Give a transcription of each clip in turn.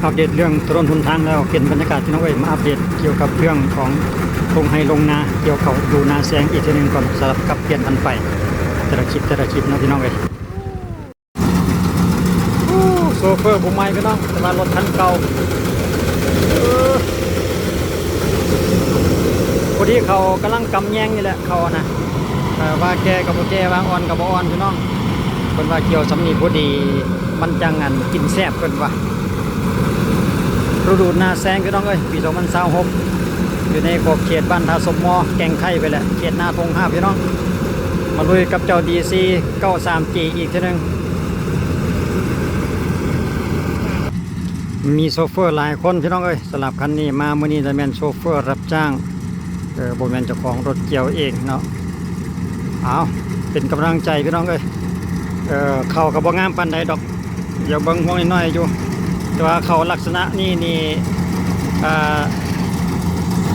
ອັບເດດເລື່ອງຖະໜົນຫົນທາງແລ້ວ ປ່ຽນບັນຍາກາດພີ່ນ້ອງເອີຍ ມາອັບເດດກ່ຽວກັບເລື່ອງຂອງທົ່ງໄຮ່ທົ່ງນາ ກ່ຽວເຂົ້າຢູ່ນາແຊງອີກເທື່ອໜຶ່ງກ່ອນ ສະຫຼັບກັບປ່ຽນກັນໄປ ແຕ່ລະຄລິບ ແຕ່ລະຄລິບເນາະພີ່ນ້ອງເອີຍ. ໂອ້ ໂຊເຟີຜູ້ໃໝ່ພີ່ນ້ອງ ແຕ່ວ່າລົດຄັນເກົ່າ ເອີ ພໍດີເຂົາກຳລັງກຳແຍງນີ້ແຫຼະ ເຂົານະ ເອີ ວ່າແກ່ກໍບໍ່ແກ່ ວ່າອ່ອນກໍບໍ່ອ່ອນພີ່ນ້ອງ ເພິ່ນວ່າກ່ຽວສ່ຳນີ້ພໍດີ ມັນຈັ່ງອັນກິນແຊບເພິ່ນວ່າ. ລະດູນາແຊງພີ່ນ້ອງເອີຍ ປີສອງພັນຊາວຫົກ ຢູ່ໃນຂອບເຂດບ້ານທ່າສົມມໍ ແກ່ງໄຄໄປແຫຼະ ເຂດນາທົ່ງຮາບພີ່ນ້ອງ. ມາລຸຍກັບເຈົ້າ ດີຊີ ເກົ້າສາມຈີ ອີກເທື່ອໜຶ່ງ. ມີໂຊເຟີຫຼາຍຄົນພີ່ນ້ອງເອີຍ ສຳລັບຄັນນີ້ ມາມື້ນີ້ລະແມ່ນໂຊເຟີຮັບຈ້າງ ເອີ ບໍ່ແມ່ນເຈົ້າຂອງລົດກ່ຽວເອງເນາະ. ເອົາ ເປັນກຳລັງໃຈພີ່ນ້ອງເອີຍ. ເອີ ເຂົ້າກໍບໍ່ງາມປານໃດດອກ ດຽວເບິ່ງຫ່ວງນ້ອຍໆຢູ່ ແຕ່ວ່າເຂົ້າລັກສະນະນີ້ນີ້ ອ່າ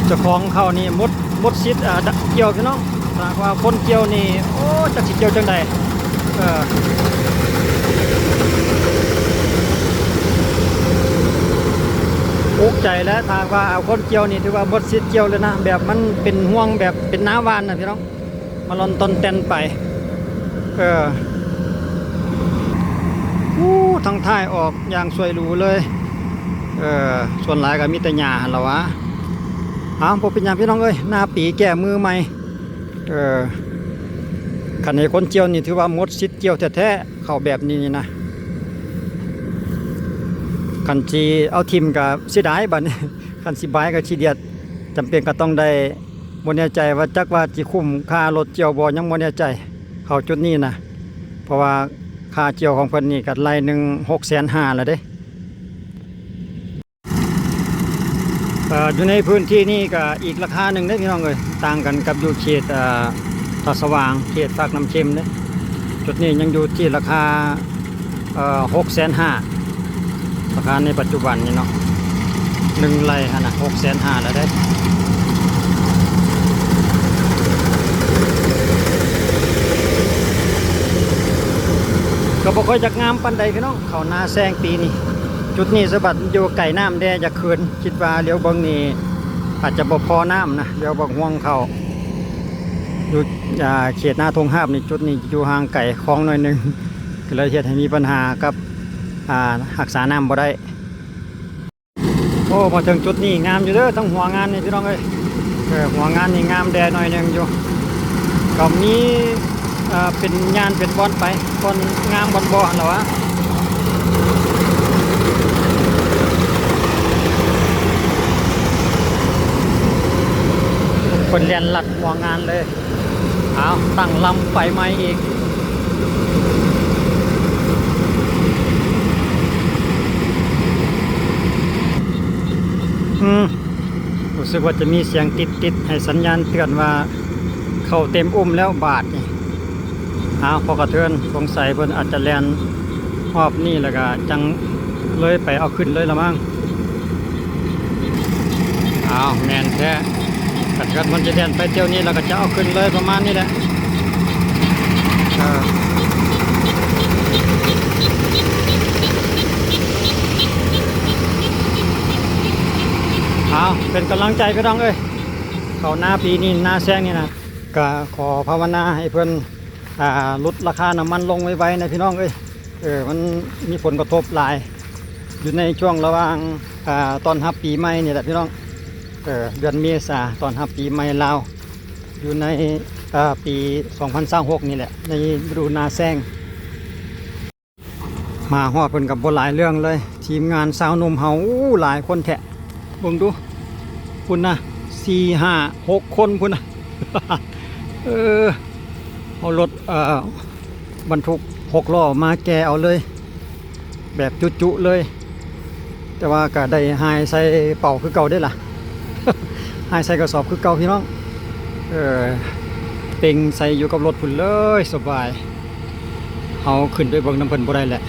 ເຈົ້າຂອງເຂົ້ານີ້ໝົດ ໝົດສິດ ອ່າ ດ- ກ່ຽວພີ່ນ້ອງ. ຖ້າຫາກວ່າຄົນກ່ຽວນີ້ ໂອ້ ຈັກຊິກ່ຽວຈັ່ງໃດ. ເອີ ອຸກໃຈແຫຼະ ຖ້າຫາກວ່າເອົາຄົນກ່ຽວນີ້ ຖືວ່າໝົດສິດກ່ຽວເລີຍນະ ແບບມັນເປັນຫ່ວງ ແບບເປັນນາຫວ່ານນະພີ່ນ້ອງ. ມາລອນຕອນແຕ່ນໄປ ເອີ ອູ້ ທາງທ້າຍອອກຢ່າງສວຍຫຼູເລີຍ ເອີ ສ່ວນຫຼາຍກໍມີແຕ່ຫຍ້າຫັ້ນລະຫວາ. ເອົາ ບໍ່ເປັນຫຍັງພີ່ນ້ອງເອີຍ ໜ້າປີແກ້ມືໃໝ່ ເອີ ຄັນໃຫ້ຄົນກ່ຽວນີ້ຖືວ່າໝົດສິດກ່ຽວແທ້ໆ ເຂົ້າແບບນີ້ນີ້ນະ ຄັນຊິເອົາຖິ້ມກໍເສຍດາຍ ບາດນີ້ຄັນຊິບາຍກໍຂີ້ດຽດ ຈຳເປັນກໍຕ້ອງໄດ້ ບໍ່ແນ່ໃຈວ່າ ຈັກວ່າຊິຄຸ້ມຄ່າລົດກ່ຽວບໍ່ ຍັງບໍ່ແນ່ໃຈ ເຂົ້າຈຸດນີ້ນະ ເພາະວ່າຄ່າກ່ຽວຂອງເພິ່ນນີ້ກໍໄລ່ໜຶ່ງຫົກແສນຫ້າແລ້ວເດ້. ເອີ ຢູ່ໃນພື້ນທີ່ນີ້ກໍອີກລາຄາໜຶ່ງເດ້ພີ່ນ້ອງເອີຍ ຕ່າງກັນກັບຢູ່ເຂດ ເອີ ທ່າສະຫວ່າງ ເຂດປາກນ້ຳເຄັມເດ້. ຈຸດນີ້ຍັງຢູ່ທີ່ລາຄາ ເອີ ຫົກແສນຫ້າ ລາຄາໃນປັດຈຸບັນນີ້ເນາະ ໜຶ່ງໄລ່ຫັ້ນນະ ຫົກແສນຫ້າແລ້ວເດ້. ກໍບໍ່ຄ່ອຍຈະງາມປານໃດພີ່ນ້ອງ ເຂົ້ານາແຊງປີນີ້. ຈຸດນີ້ສະບັດຢູ່ໃກ້ນ້ຳແດ່ ຢາກຂຶ້ນ ຄິດວ່າຫຼຽວເບິ່ງນີ້ອາດຈະບໍ່ພໍນ້ຳນະ ຫຼຽວເບິ່ງຫ່ວງເຂົ້າ ຢູ່ ອ່າ ເຂດນາທົ່ງຮາບນີ້ ຈຸດນີ້ຢູ່ຫ່າງໄກຂອງໜ້ອຍໜຶ່ງ ກໍເລີຍເຮັດໃຫ້ມີບັນຫາກັບ ອ່າ ຮັກສານ້ຳບໍ່ໄດ້. ໂອ້ ມາເຖິງຈຸດນີ້ງາມຢູ່ເດີ ທັງຫົວງານນີ້ພີ່ນ້ອງເອີຍ ເອີ ຫົວງານນີ້ງາມແດ່ໜ້ອຍໜຶ່ງຢູ່ ກໍມີ ເອີ ເປັນຍ່ານເປັນບ່ອນໄປ ບ່ອນງາມບ່ອນບໍ່ຫັ້ນລະຫວາ. ເພິ່ນແລ່ນລັດຫົວງານເລີຍ. ເອົາ ຕັ້ງລຳໄປໃໝ່ອີກ. ອືມ ຮູ້ສຶກວ່າຈະມີສຽງຕິດໆ ໃຫ້ສັນຍານເຕືອນວ່າເຂົ້າເຕັມອຸ້ມແລ້ວບາດນີ້. ເອົາ ພໍກະເທີນ ສົງໄສເພິ່ນອາດຈະແລ່ນຮອບນີ້ ແລ້ວກະຈັ່ງເລີຍໄປເອົາຂຶ້ນເລີຍລະມັງ. ອ້າວ ແມ່ນແທ້ ຄັນ ຄັນມັນຈະແລ່ນໄປທ່ຽວນີ້ ແລ້ວກໍຈະເອົາຂຶ້ນເລີຍ ປະມານນີ້ແຫຼະ. ເອີ ເອົາ ເປັນກຳລັງໃຈ ພີ່ນ້ອງເອີຍ, ເຂົ້ານາປີນີ້ ນາແຊງນີ້ນະ ກໍຂໍພາວະນາໃຫ້ເພິ່ນ ອ່າ ຫຼຸດລາຄານ້ຳມັນລົງໄວໆ ນະ ພີ່ນ້ອງເອີຍ. ເອີ ມັນມີຜົນກະທົບຫຼາຍ ຢູ່ໃນຊ່ວງລະຫວ່າງ ອ່າ ຕ້ອນຮັບປີໃໝ່ນີ້ແຫຼະ ພີ່ນ້ອງ. ເອີ ເດືອນເມສາ ຕ້ອນຮັບປີໃໝ່ລາວ ຢູ່ໃນ ອ່າ ປີສອງພັນຊາວຫົກນີ້ແຫຼະ ໃນລະດູນາແຊງ. ມາຮອດເພິ່ນກໍບໍ່ຫຼາຍເລື່ອງເລີຍ ທີມງານຊາວໜຸ່ມເຮົາ ໂອ້ ຫຼາຍຄົນແທ້. ເບິ່ງດູ ພຸ້ນນະ ສີ່ ຫ້າ ຫົກຄົນພຸ້ນນະ. ເອີ ເອົາລົດ ເອີ ບັນທຸກຫົກລໍ້ມາແກ່ເອົາເລີຍ ແບບຈຸໆເລີຍ, ແຕ່ວ່າກໍໄດ້ຫາຍໃສ່ເປົາຄືເກົ່າເດ້ລະ, ຫາຍໃສ່ກະສອບຄືເກົ່າ ພີ່ນ້ອງ. ເອີ ເຕັງໃສ່ຢູ່ກັບລົດພຸ້ນເລີຍ ສະບາຍ. ເຮົາຂຶ້ນໄປເບິ່ງນຳເພິ່ນບໍ່ໄດ້ແຫຼະ.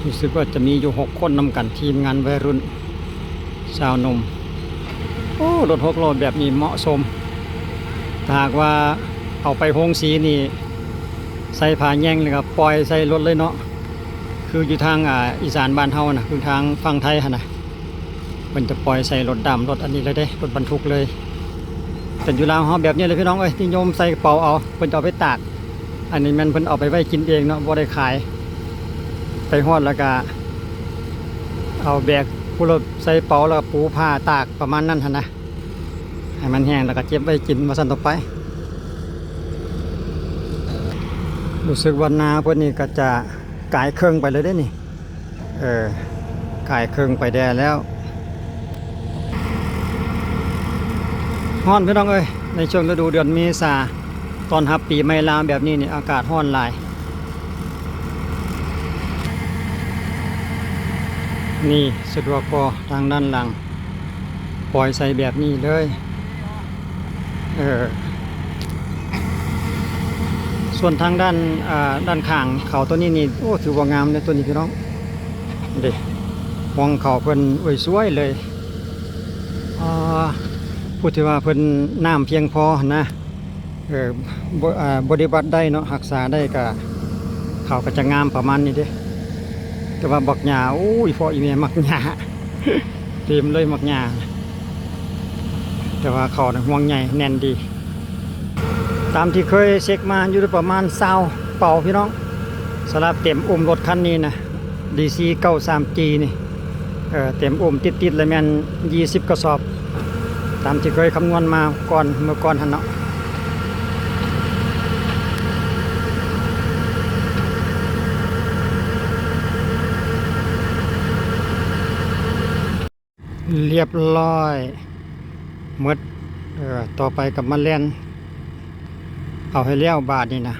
ຮູ້ສຶກວ່າຈະມີຢູ່ຫົກຄົນນຳກັນ ທີມງານໄວລຸ້ນຊາວໜຸ່ມ. ໂອ້ ລົດຫົກລໍ້ແບບນີ້ເໝາະສົມ, ຖ້າຫາກວ່າເອົາໄປໂຮງສີນີ້ ໃສ່ຜ້າແຍງແລ້ວກໍປ່ອຍໃສ່ລົດເລີຍເນາະ. ຄືຢູ່ທາງ ອ່າ ອີສານບ້ານເຮົານະ ຄືທາງຝັ່ງໄທຫັ້ນນະ ເພິ່ນຈະປ່ອຍໃສ່ລົດດຳ ລົດອັນນີ້ເລີຍເດ້ ລົດບັນທຸກເລີຍ. ແຕ່ຢູ່ລາວເຮົາແບບນີ້ແຫຼະພີ່ນ້ອງເອີຍ ນິຍົມໃສ່ກະເປົາເອົາ ເພິ່ນຈະເອົາໄປຕາກ. ອັນນີ້ແມ່ນເພິ່ນເອົາໄປໄວ້ກິນເອງເນາະ ບໍ່ໄດ້ຂາຍ. ໄປຮອດແລ້ວກະເອົາແບກຜູ້ລົດໃສ່ກະເປົາ ແລ້ວກະປູຜ້າຕາກປະມານນັ້ນຫັ້ນນະ ໃຫ້ມັນແຫ້ງ ແລ້ວກະເກັບໄວ້ກິນວ່າຊັ້ນຕໍ່ໄປ. ຮູ້ສຶກວ່ານາເພິ່ນນີ້ກະຈະກາຍເຄິ່ງໄປເລີຍເດ້ນີ້. ເອີ ກາຍເຄິ່ງໄປແດ່ແລ້ວ. ຮ້ອນພີ່ນ້ອງເອີຍ ໃນຊ່ວງລະດູເດືອນເມສາ ຕ້ອນຮັບປີໃໝ່ລາວແບບນີ້ນີ້ ອາກາດຮ້ອນຫຼາຍ. ນີ້ສະດວກບໍ່ ທາງດ້ານຫຼັງ ປ່ອຍໃສ່ແບບນີ້ເລີຍ. ເອີ ສ່ວນທາງດ້ານ ອ່າ ດ້ານຂ້າງເຂົາໂຕນີ້ນີ້ ໂອ້ ຖືວ່າງາມເດ້ໂຕນີ້ພີ່ນ້ອງ ເດ້ ຮວງເຂົາເພິ່ນ ໂອ້ຍ ສວຍເລີຍ. ອ່າ ຜູ້ທີ່ວ່າເພິ່ນນ້ຳພຽງພໍຫັ້ນນະ ເອີ ບໍ ອ່າ ບໍລິບັດໄດ້ເນາະ ຮັກສາໄດ້ກະ ເຂົາກະຈະງາມປະມານນີ້ເດ້. ແຕ່ວ່າບັກຫຍ້າ ໂອ້ຍ ອີ່ພໍ່ອີ່ແມ່ມັກຫຍ້າ ເຕັມເລີຍໝາກຫຍ້າ. ແຕ່ວ່າເຂົານະ ຮວງໃຫຍ່ແໜ້ນດີ. ຕາມທີ່ເຄີຍເຊັກມາຢູ່ປະມານຊາວເປົາພີ່ນ້ອງ ສຳລັບເຕັມອູ້ມລົດຄັນນີ້ນະ ດີຊີເກົ້າສາມຈີນີ້. ເອີ ເຕັມອູ້ມຕິດໆ ແລ້ວແມ່ນຊາວກະສອບ ຕາມທີ່ເຄີຍຄຳນວນມາກ່ອນ ເມື່ອກ່ອນຫັ້ນເນາະ. ລຽບຮ້ອຍໝົດ. ເອີ ຕໍ່ໄປກະມາແລ່ນເອົາໃຫ້ແລ້ວບາດນີ້ນະ.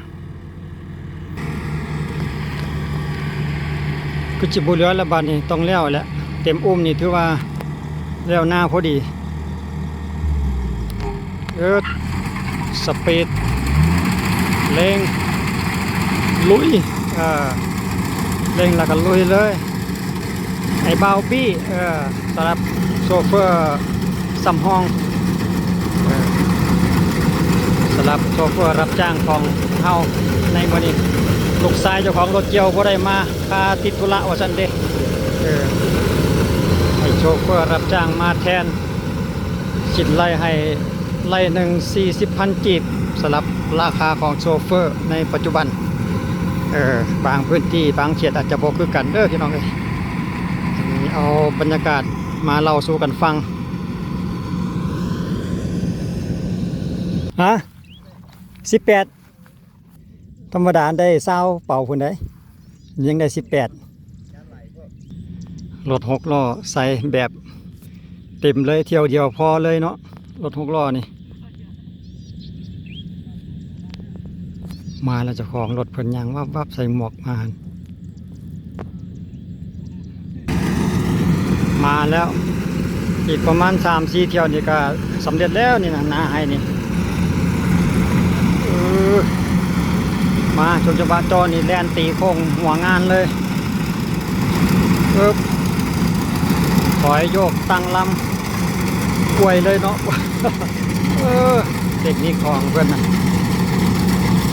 ຄືຊິບໍ່ເຫຼືອລະບາດນີ້ ຕ້ອງແລ້ວແຫຼະ. ເຕັມອູ້ມນີ້ຖືວ່າແລ້ວນາພໍດີ. ເອີ ສະປີດ ເລັ່ງ ລຸຍ ເອີ ເລັ່ງແລ້ວກະລຸຍເລີຍ. ໄອ້ບ່າວບີ້ ເອີ ສຳລັບໂຊເຟີສຳຮອງ ເອີ ສຳລັບໂຊເຟີຮັບຈ້າງຂອງເຮົາໃນມື້ນີ້. ລູກຊາຍເຈົ້າຂອງລົດກ່ຽວບໍ່ໄດ້ມາ ຄາຕິດທຸລະວ່າຊັ້ນເດ້. ເອີ ໃຫ້ໂຊເຟີຮັບຈ້າງມາແທນ ຄິດໄລ່ໃຫ້ ໄລ່ໜຶ່ງສີ່ສິບພັນກີບ ສຳລັບລາຄາຂອງໂຊເຟີໃນປັດຈຸບັນ. ເອີ ບາງພື້ນທີ່ບາງເຂດອາດຈະບໍ່ຄືກັນເດີພີ່ນ້ອງເອີຍ. ອັນນີ້ເອົາບັນຍາກາດມາເລົ່າສູ່ກັນຟັງ. ຮະ ສິບແປດ ທຳມະດາໄດ້ຊາວເປົາພຸ້ນໃດ໋ ຍັງໄດ້ສິບແປດ. ລົດຫົກລໍ້ໃສ່ແບບເຕັມເລີຍ ຖ້ຽວດຽວພໍເລີຍເນາະ ລົດຫົກລໍ້ນີ້. ມາແລ້ວ ເຈົ້າຂອງລົດເພິ່ນຍ່າງວັບໆ ໃສ່ໝວກມາຫັ້ນ. ມາແລ້ວ ອີກປະມານສາມສີ່ຖ້ຽວນີ້ກະສຳເລັດແລ້ວນີ້ນະ ນາໄຮ່ນີ້. ເອີ ມາຊົນຈັງຫວະຈໍນີ້ ແລ່ນຕີໂຄ້ງຫົວງານເລີຍ. ເອີບ ຖອຍໂຍກຕັ້ງລຳ ອວຍເລີຍເນາະ. ເອີ ເຕັກນິກຂອງເພິ່ນນະ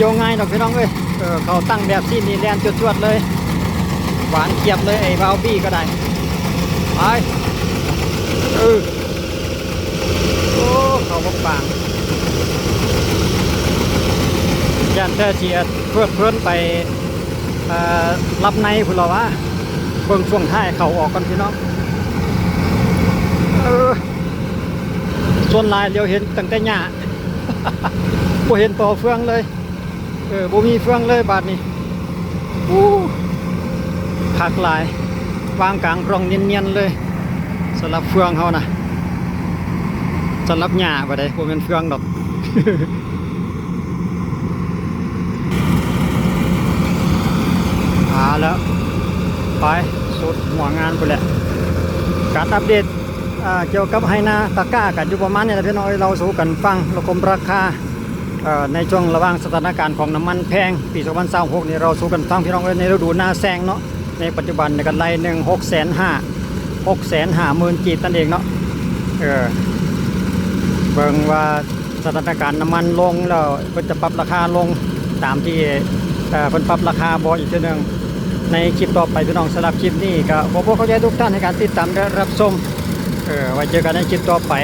ບໍ່ງ່າຍດອກພີ່ນ້ອງເອີຍ. ເອີ ເຂົາຕັ້ງແບບຊີ້ນນີ້ແລ່ນຈວດໆເລີຍ ຫວານຈຽບເລີຍ ໄອ້ບ່າວບີ້ກະໄດ້. ໄປ ເອີ ໂອ້ ເຂົາບໍ່ປາງ ຢ້ານແຕ່ຊິເພີດເພີນໄປ ເອີ ຫຼັບໃນພຸ້ນລະຫວາ. ເບິ່ງຊ່ວງທ້າຍເຂົາອອກກ່ອນພີ່ນ້ອງ. ເອີ ສ່ວນຫຼາຍຫຼຽວເຫັນຕັ້ງແຕ່ຫຍ້າ ບໍ່ເຫັນຕໍ່ເຟືອງເລີຍ. ເອີ ບໍ່ມີເຟືອງເລີຍບາດນີ້. ໂອ້ ຄັກຫຼາຍ ວາງກາງຮ່ອງນຽນໆເລີຍ. ສຳລັບເຟືອງເຮົານະ ສຳລັບຫຍ້າບາດໃດ ບໍ່ແມ່ນເຟືອງດອກ. ມາແລ້ວ ໄປສຸດຫົວງານພຸ້ນແຫຼະ. ການອັບເດດ ອ່າ ກ່ຽວກັບໄຮ່ນາຕາກ້າກະຢູ່ປະມານນີ້ແຫຼະພີ່ນ້ອງເອີຍ ເລົ່າສູ່ກັນຟັງ ລະຄົມລາຄາ ເອີ ໃນຊ່ວງລະຫວ່າງສະຖານະການຂອງນ້ຳມັນແພງ ປີສອງພັນຊາວຫົກນີ້ ເລົ່າສູ່ກັນຟັງພີ່ນ້ອງເອີຍ ໃນລະດູນາແຊງເນາະ. ໃນປັດຈຸບັນນີ້ກະໄລ່ໜຶ່ງຫົກແສນຫ້າ ຫົກແສນຫ້າໝື່ນກີບນັ້ນເອງເນາະ. ເອີ ເບິ່ງວ່າສະຖານະການນ້ຳມັນລົງແລ້ວ ເພິ່ນຈະປັບລາຄາລົງຕາມທີ່ ເອີ ເພິ່ນປັບລາຄາບໍ່ອີກເທື່ອໜຶ່ງ. ໃນຄລິບຕໍ່ໄປພີ່ນ້ອງ. ສຳລັບຄລິບນີ້ກໍຂໍບອກຂອບໃຈທຸກທ່ານໃນການຕິດຕາມ ແລະ ຮັບຊົມ. ເອີ ໄວ້ເຈີກັນໃນຄລິບຕໍ່ໄປ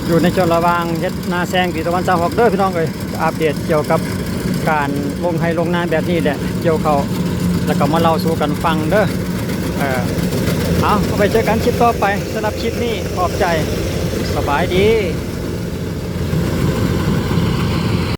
ຢູ່ໃນຊ່ວງລະຫວ່າງເຮັດນາແຊງປີສອງພັນຊາວຫົກເດີພີ່ນ້ອງເອີຍ. ອັບເດດກ່ຽວກັບການລົງໄຮ່ລົງນາແບບນີ້ແຫຼະ ກ່ຽວເຂົ້າ ແລ້ວກໍມາເລົ່າສູ່ກັນຟັງເດີ. ເອີ ເອົາ ໄວ້ເຈີກັນຄລິບຕໍ່ໄປ. ສຳລັບຄລິບນີ້ຂອບໃຈ ສະບາຍດີ.